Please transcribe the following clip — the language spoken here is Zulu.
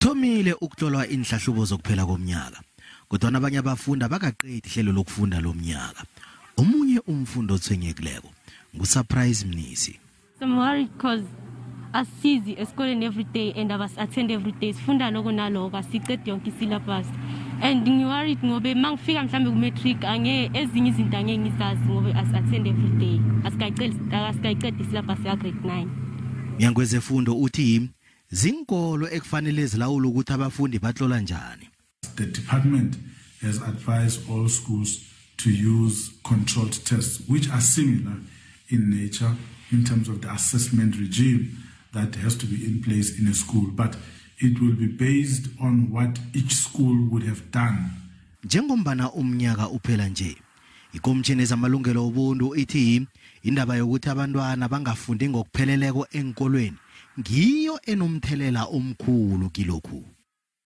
Kuthomile ukuhlolwa inhlahlubo zokuphela komnyaka, kodwa abanye abafundi abakaqedi ihlelo lokufunda lomnyaka. Omunye umfundi othwenyekileko nguSurprise Mnisi. I'm worried because asizi esikoleni every day and abas-attend every day, sifunda loko naloko, asicedi yonke i-syllabus, and ngi-worried ngoba uma ngifika mhlawumbe ku-matric ezinye izinto angeke ngizazi ngoba asi-attend every day, asikayicedi i-syllabus ya-grade 9. Mnyango wezefundo uthi zinkolo ekufanele zilawule ukuthi abafundi batlola njani. The department has advised all schools to use controlled tests, which are similar in nature in terms of the assessment regime that has to be in place in a school, but it will be based on what each school would have done. Njengombana umnyaka uphela nje, ikomishini zamalungelo obuntu ithi indaba yokuthi abantwana bangafundi ngokupheleleko enkolweni ngiyo enomthelela omkhulu kilokhu.